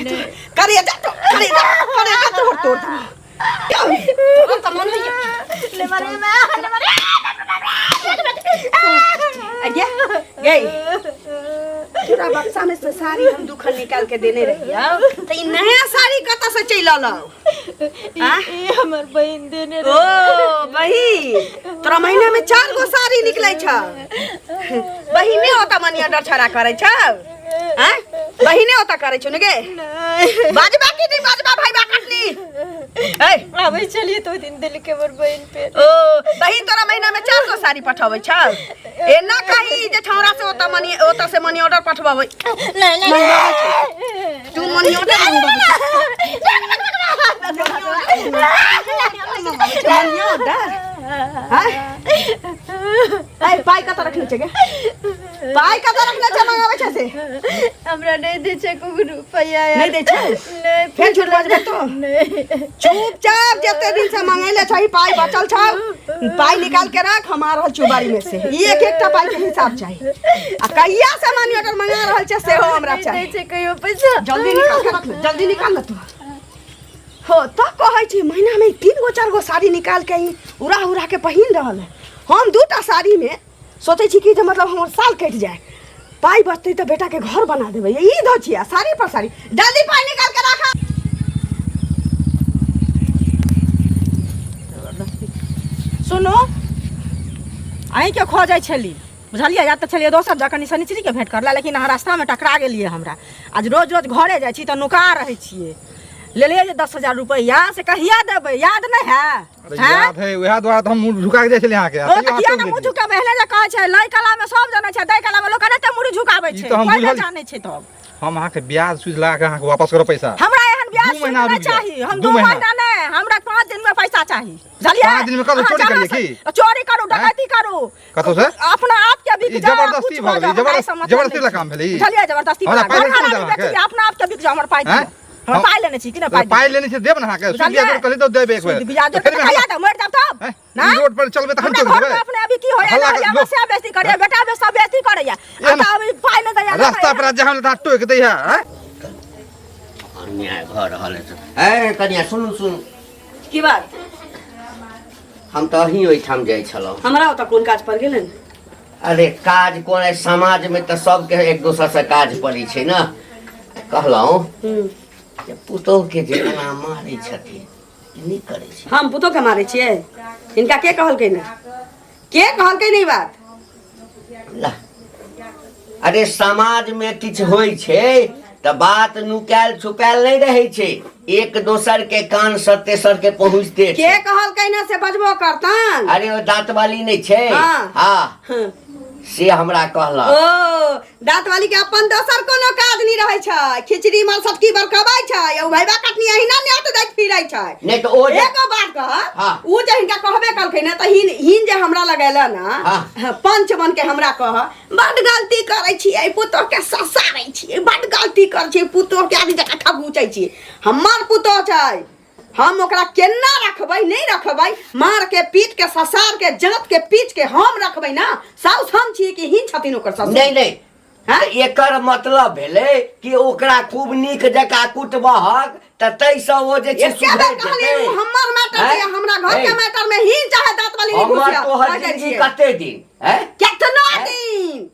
नहीं करे जा तो करे जा करे जा तोड़ तोड़ तोरा त मन होइए ले मारे मैं ले मारे आज्ञा गई तोरा बक्सा में से साड़ी हम दुखन निकाल के देने रहिया त ई नया साड़ी कतऽ से चलि अलौ ई ई हमर बहिन देने ओ बहिन तोरा महीना में चार गो साड़ी निकलै छ बहिने ओता मनी ऑर्डर छड़ा करै छ हैं बहिने ओता करै छौ ने गे नहीं बाजबा की नहीं बाजबा भाई बा कटनी ए आबै छलियै तऽ ओहि दिन देलकै हमर बहिन पे ओ बहिन तोरा महीना में चार गो साड़ी पठाबै छौ एना कही जे छौड़ा से ओता मनी ओता से मनी ऑर्डर पठबाबै नहीं नहीं तू मनी ऑर्डर मंगबाबै मनी ऑर्डर हैं ए पाई कतऽ रखने छै गे पाइ कतऽ रखने छै मंगाबै छै से हमरा नहि दै छै कोनो रुपैआ नहि दै छै नहि फेर झूठ बजबै तो नहि चुपचाप जते दिन से मंगैले छही पाइ बचल छौ पाइ निकाल के रख हम आ रहल छियौ बाड़ी में से ई एक एकटा पाइ के हिसाब चाही आ कहिया से मनी ऑर्डर मंगा रहल छै सेहो हमरा नहि चाही दै छै कहियो पैसा जल्दी निकाल के रख ले जल्दी निकाल ले तू हो तो कहै छी महीना में तीन गो चार गो साड़ी निकाल के ई उड़ा उड़ा के पहिन रहल है हम दूटा साड़ी में सोचै छी कि जे मतलब हमर साल कटि जाए पाइ बचतै तऽ बेटाके घर बना देबै ई धो छियै साड़ी पर साड़ी जल्दी पाइ निकाल के राखा सुनू अहीँके खोजै छली बुझलियै या तऽ छलियै दोसर जगह कनि शनिचरीके भेँट करला लेकिन अहाँ रास्तामे टकरा गेलियै हमरा आज रोज रोज घरे जाइ छी तऽ नुका रहै छियै लेलियै जे 10,000 रुपैआ से कहिया देबै याद नहि है अरे हैं? याद है वएह दुआरे तऽ हम मुँह झुका के जाइ छलियै अहाँके ओ आ तैयो तऽ अहाँ किया टोकि ने मुँह देलियै। झुकाबै एहने जे कहै छै लै कला मे सब जानै छै दै कला मे लोक एनाहिते मुड़ी झुकाबै ई छै तऽ हम कोइ नहि बुझल- जानै छै तब हम अहाँके ब्याज सूद लगा के अहाँके वापस करब पैसा हमरा एहन ब्याज दू सूद महीना नहि रुकि जाउ। चाही हम दू 2 महीना। महीना नहि हमरा 5 दिन में पैसा चाही बुझलियै 5 दिन में कतौ अहाँ चोरी जमा करियै से- की? चोरी करू हैं? डकैती करू कतौ से? अपना आप के बिक ई जाओ जबरदस्ती कुछ भऽ गेलै, जाओ, हमरा एहिसँ मतलब जबरदस्ती नहि वाला छै। काम भेलै ई। बुझलियै जबरदस्ती हमरा वाला। पाइ घर भेटल वाला अहाँके? बेटी, अपना आप के बिक जाओ हमर पाइ हैं? दिअ हमर हम- पाइ लेने छी कि नहि पाइ पाइ लेने छी देब ने अहाँके सूद बुझलियै? ब्याज कहली तऽ देब एक बेर सूद ब्याज तऽ फेर तऽ कहिया देब मरि जाब तब हैं? ना? ई रोड पर चलबै तखन हमरा टोकि घर देबै में अपने अभी की होया हल्ला ना होया लोक- बस बेइज्जती करैया बेटा बे सब बेइज्जती करैया आ एहन- तऽ अभी पाइ नहि दैया रास्ता पर जहाँ तहाँ टोकि दै है हैं? अन्याय भऽ रहल अछि ए कनिया सुनू सुनू की बात हम तऽ अहीं ओहिठाम जाइ छलहुँ हमरा ओतऽ कोन काज पड़ गेलन अरे काज कोन अइ समाजमे तऽ सबके एक दोसरसँ काज पड़ै छै ने कहलहुँ जे पुतोहके जे एना मारै छथिन ई नहि करै छै हम पुतोह के मारै छियै हिनका के कहलकै ने के कहलकै ने ई बात ला अरे समाजमे किछु होइ छै तऽ बात नुकायल छुपायल नहि रहै छै एक दोसर के कान से तेसर के पहुँचते के छै कहलकै ने से बजबो करतन अरे ओ दाँत वाली नहि छै हाँ। हाँ हाँ। से हमरा कहलक ओ दाँत वाली के अपन दोसर कोनो काज नहीं रहै छै खिचड़ी मल सटकी बरकबै छै आ उ भैबा कटनी अहिना न्योत दैत फिरै छै नहि तऽ ओ जे एगो बात कह हाँ। उ जे हिनका कहबे कलकै ने तऽ हिन हिन जे हमरा लगेला ना हाँ। पंच बन के हमरा कह बड गलती करै छियै पुतोह के ससारै छियै बड गलती करै छियै पुतोह के आदमी जकाँ ठगुचै छियै हमर पुतोह छै हम ओकरा केना रखबै नहि रखबै मार के पीट के ससार के जात के पीट के हम रखबै ना साउस हम छियै कि हिन छथिन ओकर ससुर नहि नहि हैं? तऽ एकर मतलब भेलै कि ओकरा खूब नीक जकाँ कुटबहक तऽ ताहिसँ ओ जे छै एके बेर सुधरि कहलियै जेतै उ हमर मैटर हैं? छियै हमरा घर के हैं? मैटर में हिन चाहे दांत वाली नहीं हमर घुसिया तोहर कहि दै जिंदगी छियै। कते दिन हैं? केतना हैं? दिन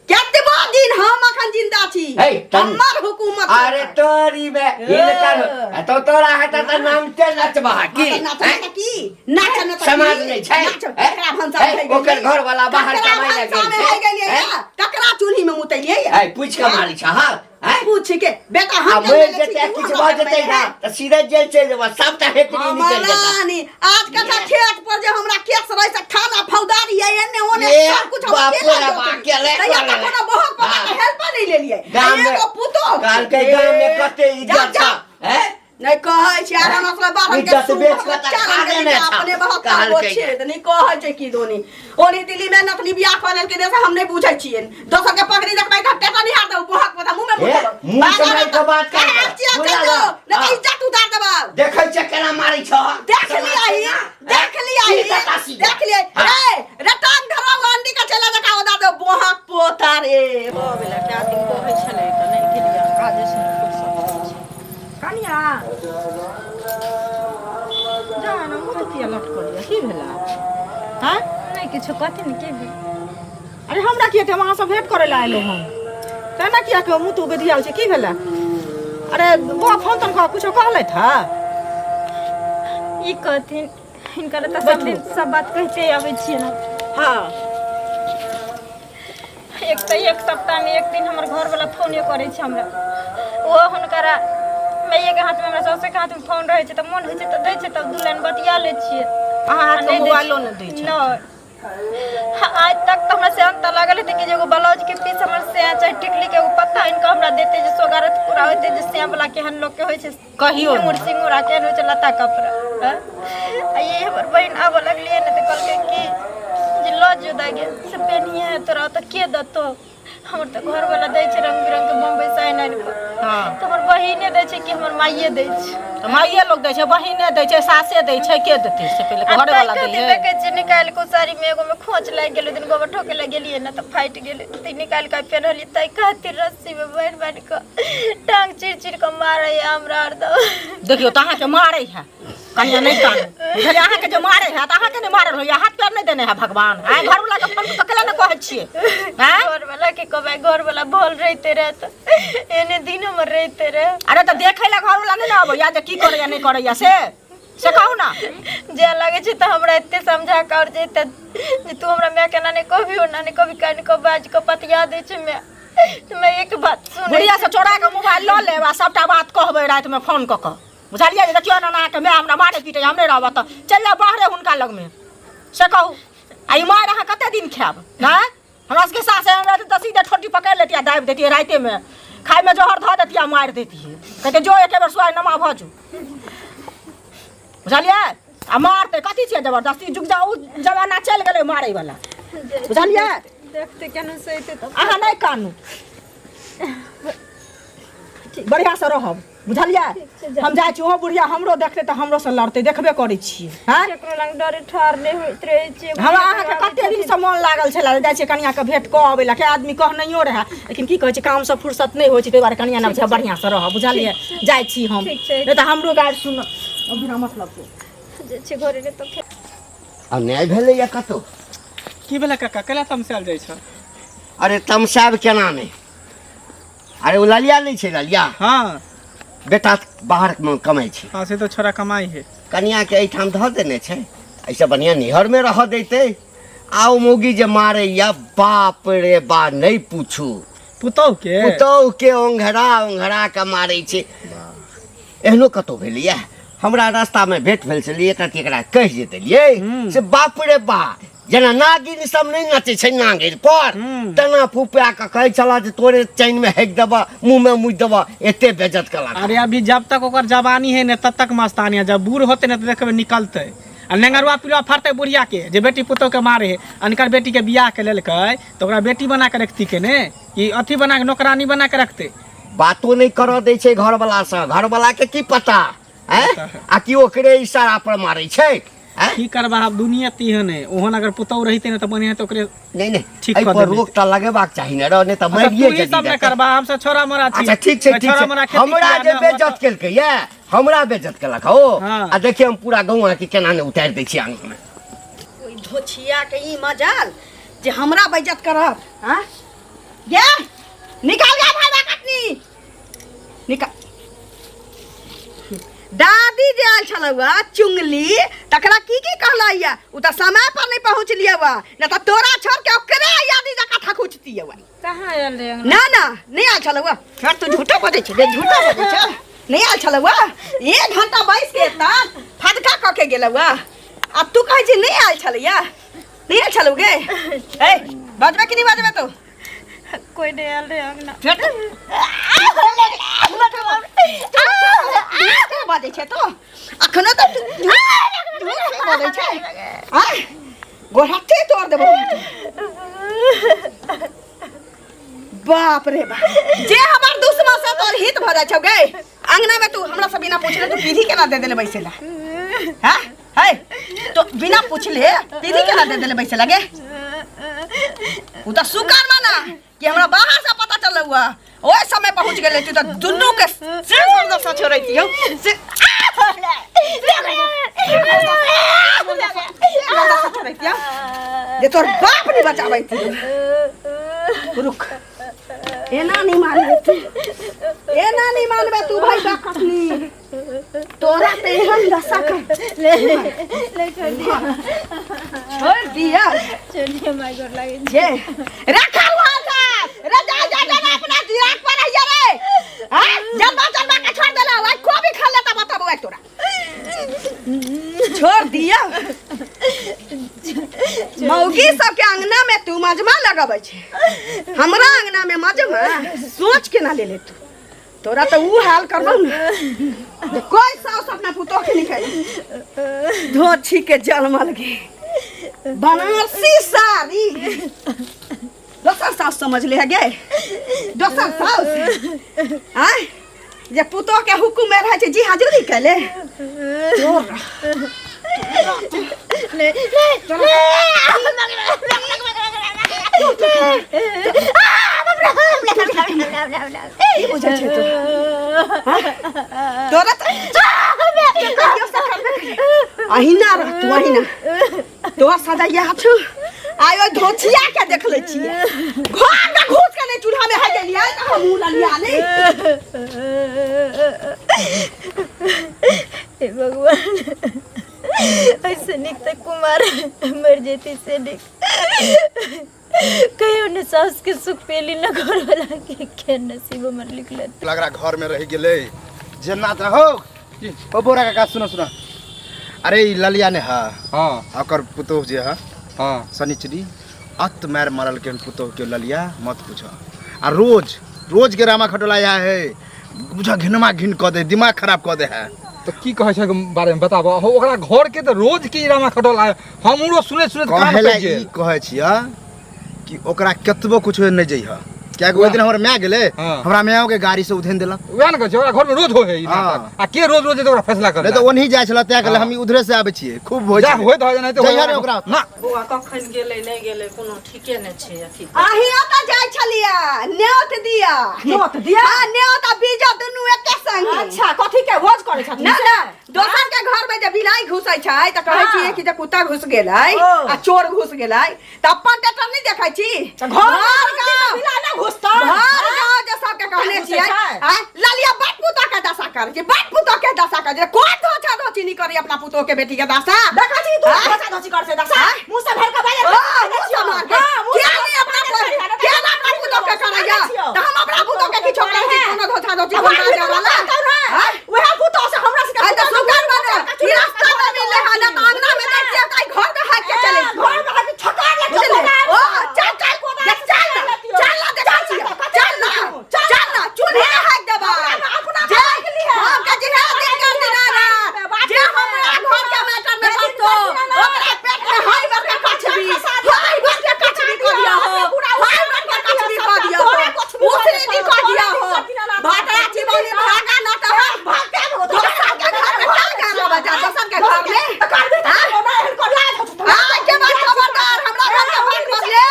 केतबो दिन हम अखन जिंदा छी हे, हमर हुकूमत अरे तोरी में हिनकर तो तोरा हेतै तऽ नामते नचबह की की नाचब हैं? तऽ की नाचब तऽ समाज की? नहि छै नाचब हैं? ककरा भनसा हैं? में गेलियै? ओकर घरवला बाहर ककरा कमाइ लए भनसा गेल में छै है गेलियै हैं? या? ककरा चूल्ही में मुतैलियै या? है पूछि कऽ मारै छ हँ हैं? पूछ के बेटा आ हम मरि जन्म लेने छी जेतै कि किछु हमरा भऽ जेतै जन्म ने लेने? तऽ सीधे जेल चलि जेबह सबटा हेकड़ी हमर निकलि जेतै रानी आज कथा खेत पर जे हमरा केस रहे से थाना फौदारी है एने ओने ये सब कुछ हम बाप अकेला रे बाप, अकेले तैया कऽ तक लेले। कोनो बहुत पता के हाँ। हेल्प नहीं लेलिए गाम में एगो पुतोह कहलकै गाम में कते जा, इज्जत जा। छ हैं? नहीं कहै छै आर हम अपना बाहर के इज्जत सुन बेच कऽ तऽ चार खा रंग के लेने दिया, छह। अपने बहुत कहलकै छै तऽ नहीं कहै छै की धोनी ओनी दिल्ली में नतनी बियाह कऽ लेलकै से हम नहीं बुझै छियै दोसर के पगड़ी देखबै तऽ टेटा निहार देबौ बोहक पोता मुँह में हे, मुँह मुँह सम्हारि कऽ बात कर बुझल नहीं हँ। तऽ इज्जत उतार देबौ देखै छै केना मारै छ देख लिया ही देख लिया ही देख लिया ए रटांग धरवा अंडी का चला जका ओदा दे बोहक पोता रे भऽ गेलै कए दिन कहै छलै तऽ नहि गेलियै काजेसँ नहि फुर्सत होइ छै। की भेला हँ? नहि किछो, कथी ने के भेल? अरे हमरा किया हम अहाँसँ भेंट करै लए आयलहुँ हम, तेना किया के मुँह तू बेधियाल छै? की भेला? अरे बौआ फोन तोन कऽ कुछो कहलथि हँ? ई कहथिन, हिनकर तऽ सब दिन सब बात कहिते अबै छियै ने। हाँ। एक तऽ एक सप्ताहमे एक दिन हमर घरवला फोने करै छै हमरा। ओहो हुनकर माइएके हाथमे, हमरा साउसेके हाथमे फोन रहै छै, तऽ मोन होइ छै तऽ दै छै, तब दू लाइन बतिया लै छियै। अहाँ हाथमे नहि दै मोबाइलो छै। नहि दै छै? नहि, आज तक तऽ हमरा सेहन तऽ लागल हेतै कि जे एगो ब्लाउजके पीस हमर सैया चाहे टिकलीके एगो पत्ता आनि कऽ हमरा देतै, जे सोगारत पूरा होइतै, जे सैयावला केहन लोकके होइ छै। कहियो सिंगूर सिंगूर आ केहन होइ छै लत्ता कपड़ा। हँ? आ ये हमर बहिन आबऽ लगलियै ने तऽ कहलकै कि जे लऽ जो दाइ गे, से पेनिहे, तोरा ओतऽ के देतौ? हमर तऽ घरवला दै छै रंग बिरंग के बम्बई से आनि आनि कऽ। हाँ। तऽ हमर बहिने दै छै कि हमर माइए दै छै? तऽ माइए लोग दै छै, बहिने दै छै, सासे दै छै, के देतै से पहिले? आ घरेवला ताहि दै खातिर है। देखै छियै निकालि कऽ, साड़ी मे एगो मे खोंच लागि गेलै, दिन गोबर ठोके लए गेलियै ने तऽ फाटि गेलै, तऽ निकालि कऽ पेन्हलियै। ताहि खातिर रस्सी मे बान्हि बान्हि कऽ टांग चिर चिर कऽ मारैया हमरा हरदम। देखियौ तऽ अहाँके मारै है। कनिया नहि कानू, बुझलियै? अहाँके जे मारै है तऽ अहाँके नहि मारल होइया? हाथ पैर नहि देने है भगवान? आँय, घरवला के फोन कऽ केला ने कहै छियै? आँय, घरवला के कहबै, घरवला भल रहिते रहे तऽ एने दिन हमर रहिते रहे। अरे तऽ देखै लए घरवला नहि ने अबैया जे की करैया नहि करैया, से कहू ना। जे लागै छै तऽ हमरा एते समझा कऽ आओर जेतै जे तू हमरा माय के एना नहि कहबी, ओना नहि कहबी, कानि कऽ बाजि कऽ पतिया दै छै माय, तऽ माय एक बात सुनै। बुढ़िया से चोरा कऽ मोबाइल लऽ लेब आ सबटा बात कहबै रातिमे फोन कऽ कऽ, बुझलियै? जे देखियौ ने अहाँके माय हमरा मारे पीटे, हम नहि रहब तऽ चलि जाउ बाहरे हुनका लगमे, से कहू। आ ई मारि अहाँ कते दिन खायब? नहि, हमरा सबके सास एहन रहतै तऽ सीधे ठोटी पकड़ि लेतियै आ दाबि दैतियै, रातिमे खायमे जहर धऽ दैतियै आ मारि दैतियै, कहतै जो एके बेर सुआइ नमा भऽ जो, बुझलियै? आ मारतै कथी छियै जबरदस्ती? जुग जा, ओ जमाना चलि गेलै मारैवला, बुझलियै? देखते केना सहिते तऽ। अहाँ नहि कानू, बढ़िआँसँ रहब, बुझलियै? हम जाइ छी, ओहो बुढ़िया हमरो देखतै तऽ हमरो से लड़तै, देखबे करै छियै। हँ, केकरो लग डरे ठाढ़ नहि होइत रहै छियै। हमरा अहाँके कते दिनसँ मोन लागल छलै, जाइ छियै कनियाँके भेंट कऽ अबै लए, के आदमी कहनैयो रहए, लेकिन की कहै छै, कामसँ फुर्सत नहि होइ छै, ताहि दुआरे कनियाँ ने छै, बढ़िआँसँ रहब, बुझलियै? जाइ छी हम। ठीक छै। नहि तऽ हमरो गारि सुन बिना मतलब के। जे छै घरे नहि तऽ फेर अन्याय भेलैया कतौ? की भेलै काका, कैला तमसायल जाइ छ? अरे तमसायब केना नहि? अरे ओ ललिया नहि छै ललिया? हाँ। बेटा बाहर मे कमाइ छै। हाँ, से तऽ छोरा कमाइ है। कनियाके एहिठाम धऽ देने छै, एहिसँ बढ़िआँ नैहरमे रहऽ दैतै। आ ओ मौगी जे मारैया, बाप रे बा, नहि पूछू। पुतहु के? पुतहु के ओंघरा ओंघरा के मारै छै। एहनो कतौ भेलैया? हमरा रास्तामे भेंट भेल छलै एकरा, एकरा कहि जे देलियै से बाप रे बा, जेना नागिन सब नहि नाचै छै नांगरि पर तेना फुफा कऽ कहै छला जे तोरे चैनमे हेक देबऽ, मुँहमे मुइ देबऽ, एते बेजत कला। अरे अभी जब तक ओकर जवानी है ने तब तक मस्तानी है, जब बूढ़ होते ने तऽ देखबै निकलतै आ नेंगरुआ पिलुआ फड़तै बुढ़िया के जे बेटी पुतोह के मारे है। अनकर बेटी के बियाह के लेलकै तऽ ओकरा बेटी बना के रखती के ने कि अथी बना के, नौकरानी बना के रखते? बातो नहि करऽ दै छै घरवला सँ। घरवला के की पता आँय? आ कि ओकरे इशारा पर मारै छै आँय? की करबा आब, दुनिया तीहन है। ओहन अगर पुतोह रहिते ने तऽ बढ़िया, तऽ ओकरे नहि नहि, ठीक एहि कऽ पर देबै। रोक तऽ लगेबाक चाही ने रह, नहि तऽ अच्छा, मरिए तू ही सब ने जेतै। करबा, हम सब छोरा मोरा छी। अच्छा ठीक छै, ठीक छोरा छै। मोरा खेती हमरा किया जे ने बेज्जत केलकै ये, हमरा बेज्जत केलक हो। हाँ। आ देखिए हम पूरा गौआ के केना ने उतारि दै छी आंगन मे। ओहि धोछिया के ई मजाल जे हमरा बेइज्जत करत? हाँ गे, निकाल गे भाई कटनी निकाल। दादी जे आयल छलौ चुंगली, तकरा की की कहलैया? उ तऽ समय पर नहीं पहुँचलियै वा, न तऽ तोरा छोड़ के ओकरे यादी जकाँ थकुचतियै वा। कहाँ आयल रे अंगना? ना ना, नहीं आयल छलौ। फेर तू झूठो बजै छै, झूठो बजै छै। नहीं आयल छलौ? एक घंटा बैस के एतना फदका कऽ के गेलौ आ तू कहै छै नहीं आयल छलैया। नहीं आयल छलौ गे? ए, बजबे कि नहीं बजबे तू? कोई नहीं आयल रे अंगना। फेर तू बजै छै तो अखनो तऽ तू झूठ बजै छै। आँय, गोरहत्थे तोड़ देबो। बाप रे बाप, जे हमर दुश्मन से तोर हित भऽ जाइ छौ गे। अंगना में तू हमरा से बिना पूछले तू पीढ़ी केना दे देले बैसे ला? हैं है तो बिना पूछले पीढ़ी केना दे देले बैसे लगे? उ तऽ शुक्र माना कि हमरा बाहर से पता चलल हुआ, ओहि समय पहुंच गेले। तू तऽ दुनू के सिर दशा छोड़ैती हौ से। जे तोर बाप नहीं बचाबै थी रुक एना नहीं मानबे तू एना नहीं मानबे तू भाई बकनी तोरा तऽ एहन दशा कर ले ले छोड़ दिया छोड़ दिया छोड़ दिया माय गोर लागे जे रखा हुआ था रे जा जा जा अपना दिराक पर आइया रे हां जलवा जलवा के छोड़ देला ओइ कोबी खा लेता बताबो ओइ तोरा छोड़ दिया मौगी सबके अंगना में तू मजमा लगाबै छै हमरा अंगना में मजमा सोच के ना ले ले तू तोरा तऽ ऊ हाल करबौ ने जे कोई साउस अपना पुतोह के निकाल धोछी के जलमल गे बनारसी साड़ी दोसर साउस समझ ले गे दोसर साउस आय जे पुतोह के हुकुम में रहै छै जी हाजुरी कैले तोरा नहीं नहीं की बुझै छै तू तोरा तऽ अहिना रह तू अहिना तोरा सजा इएह छौ आइ ओहि धोछिया के देख लै छियै घर में घुस के नहि चूल्हा में है गेलियै तऽ हमहूँ ललिया नहि हे भगवान ऐसे निक तऽ कुमार मर जेती से निक कहियो ने सास के सुख पेली न घर वाला के के नसीब हमर लिखल लग रहा घर में रह गेलै जेना तऽ हो ओ बोरा काका सुनो सुनो अरे ई ललिया ने है हाँ ओकर पुतोह जे है हाँ शनिचरी अत मार मारल के पुतोह के ललिया मत पूछ आ रोज रोज के रामा खटोला यहाँ है बुझा घिनमा घिन कऽ दे दिमाग खराब कऽ दे है तऽ की कहै छै बारे में बताबऽ हो ओकरा घर के तऽ रोज के रामा खटोला है हमरो सुनैत सुनैत कान कहे ला पकि ई गेल कहै छियै कि ओकरा कतबो कुछ नहि जइह कियाकि ओहि दिन हमर माय गेलै हाँ। हमरा मायो के गाड़ी से उधेन देलक वएह ने कहै छै ओकरा घर में रोज होइ है ई हाँ। नाटक आ के रोज रोज जेतै ओकरा फैसला नहि करे तऽ ओनही जाइ छलै तैं कहले हाँ। हम उधरे से आबै छियै खूब होइ जा छलै। होइत होइ नहि तऽ जइह ने ओकरा ना बौआ कखन गेलै नहि गेलै कोनो ठीके नहि छै अथी अहीं ओतऽ जाइ छलियै न्योत दिया न्योत दिया? हाँ न्योत आ बीजो दुनू एके संगे अच्छा कथी के भोज करै छथिन ना ना दोसर के घर में जे बिलाई घुसै छै तऽ कहै हाँ। छियै कि जे कुत्ता घुस गेलै ओ। आ चोर घुस गेलै तऽ अपन टेटर नहि देखै छी तऽ घर में घर शांति से गाँव बिलाइ नहि घुसतै घर गाँव जे सबके कहने घुसै छियै छै? आँय, ललिया बाप पुतोह के दशा करै छै बाप पुतोह के दशा करै छै कोन धोछा धोची नहि करी अपना पुतोह के बेटी के दशा देखै छी तू आँय? धोचा धोची करै छै दशा आँय? मुँह से भरि के बाजै ओ, मुँह से मार के। किया नहि अपना किया नहि अपना पुतोह के करैया? तऽ हम अपना पुतोह के किछो करै छी, कोनो धोछा धोची हम बाजऽ वाला। आँय? वएह पुतोह से हमरा सबके आइ तऽ सुगर बने, ई रास्ता में मिललै हँ, नहि तऽ अंगना में जाइ छियै तऽ आइ घर में हाकि के चलै छियै। घर में हाकि छकार ले बुझलियै? ओ, चल, चल, देख, चल ना, चल ना, देखै छियै। चल ना, चल ना, चूल्हे में हाकि देबै। जे हम के जिहे दिन कर दिना रात, जे हमरा घर के मैटर में बसतो, ओकरा पेट में हाय भर के कछबी, हाय भर के कछबी कऽ दिया हो, हाय भर के कछबी कऽ दिया हो, उसरी भी कऽ दिया हो। भातरा चिबौली भागा न तऽ हम दोसर के घर में का गाना बजा, दोसर के घर में? हाँ, के बात खबरदार, हमरा घर के बात बदले,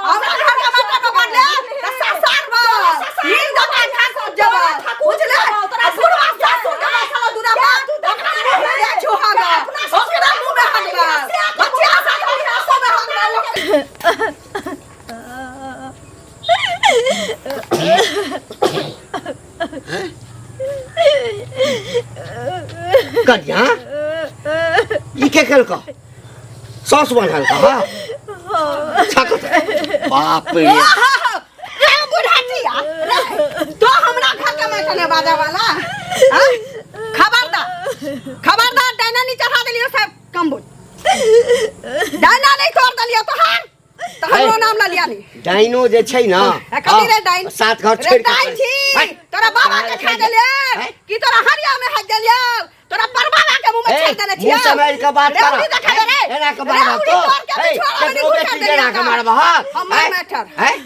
हमरा घर के बात न बदले, तऽ ससार बस, हिल दबा ठाकुर जबा, बुझले? आ बुढ़वा सासुर के बसल दूरा बाप, ओकरा मुँह में जाइ छौ हगा, ओकरा मुँह में हगबा, बचिया सासुर के आंखों में हगबा, कन्या ई के केलकौ सौस बनल का छक बाप रे रे बुढ़ाटिया रे तो हमरा घर के मैं कने बाजा वाला हाँ? खबरदार खबरदार डायना नहीं चढ़ा देलियो सब कम बोल डायना नहीं तोड़ देलियो तो हम तो हमरो नाम ललिया नहीं डाइनो जे छै ने ए, कथी रे डाइन सात घर रे छोड़ि के डाइन छी है। तोरा बाबा के खा देलियो है। कि तोरा हरिया में हज देलियो तोरा परबाबा के मुंह में ए, छेड़ देने छियो मुँह सम्हारि के बात रे कर। उड़ी देखा दे रे एना के रे मारबह उड़ी तो। तोड़ के ए, पिछवाड़ा में केकरो घुसा बेटी देलियो जेना के का। मारबह हमर हैं? मैटर। हैं?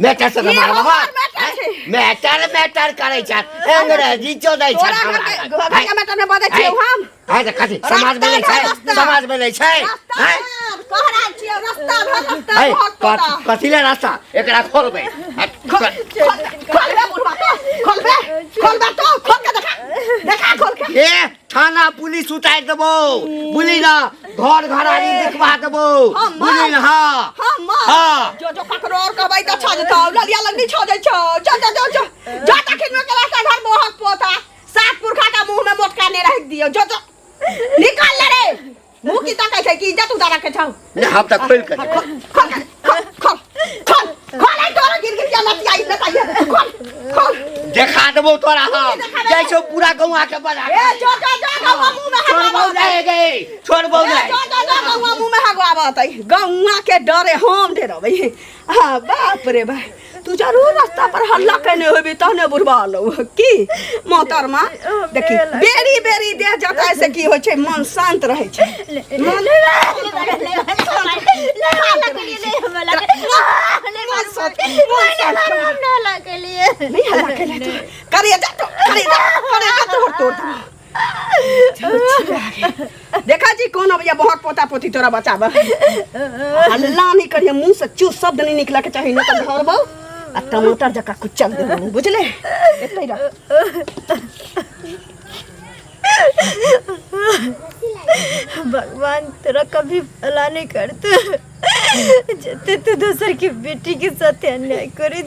मैटर से ई मारबह हमर मैटर छै। मैटर मैटर करै छै अंग्रेजी चोदै छै तोरा घर के घर के मैटर में बजै छियौ हम है तऽ कथी समाज रास्ता बनै छै भर रास्ता। समाज बनै छै रास्ता हैं? भर, कह रहल छियौ रास्ता भर रास्ता है, भर तोरा। कथी ले रास्ता एकरा खोलबै खोल खोल रे बुढ़वा बुढ़वा तो खोलबे खोलबे तो खोल के देखा देखा खोल के ए थाना पुलिस उतार देबो बुझली ना घर घरारी देखवा देबो हाँ, माँ। बुझली ना हाँ हाँ माँ हाँ। जो जो ककरो और कहबै तऽ छऽ जेतौ ललिया लगनी छऽ जाइ छौ जो जो जो जो जो तखन में के रास्ता घर मोहक पोता सात पुरखा का मुंह में मोटका ने रख दियो जो जो निकाल ले रे मुंह की ताकै छै कि इज्जत उतारा के छौ नहीं हम तऽ खोलि कऽ खोल खोल खोल खोल खोल खोल आई तोरा गिर गिर के लतिया आई लतिया खोल खोल देखा देबो तोरा हम देखाबे। जाइ छौ पूरा गौआ के बजा ए जो जो जो गौआ मुंह में छोड़ हगवा बहु जाए गए छोड़ बहु ए, जाए जो जो जो गौआ मुंह में हगवाबत है गौआ के डरे हम डरबै हाँ बाप रे बा तू जरूर रास्ता पर हल्ला केने होबी तहने बुढ़बा लो की मोहतरमा देखी बेरी बेरी देह जताय से की होइ छै मन शांत रहै छै मन नहीं हल्ला केले तू करे जा तो करे जा करे जा तोड़ तोड़ देखा जी कौन अबैया बहुत पोता पोती तोरा बचाब हल्ला नहीं करिए मुंह से चू शब्द नहीं निकला के चाही नहीं तो धरबौ आ टमाटर जका कुचल देबौ बुझले एतै रह भगवान तोरा कभी भला नहीं करते जते तू दोसर की बेटी के साथ अन्याय करे।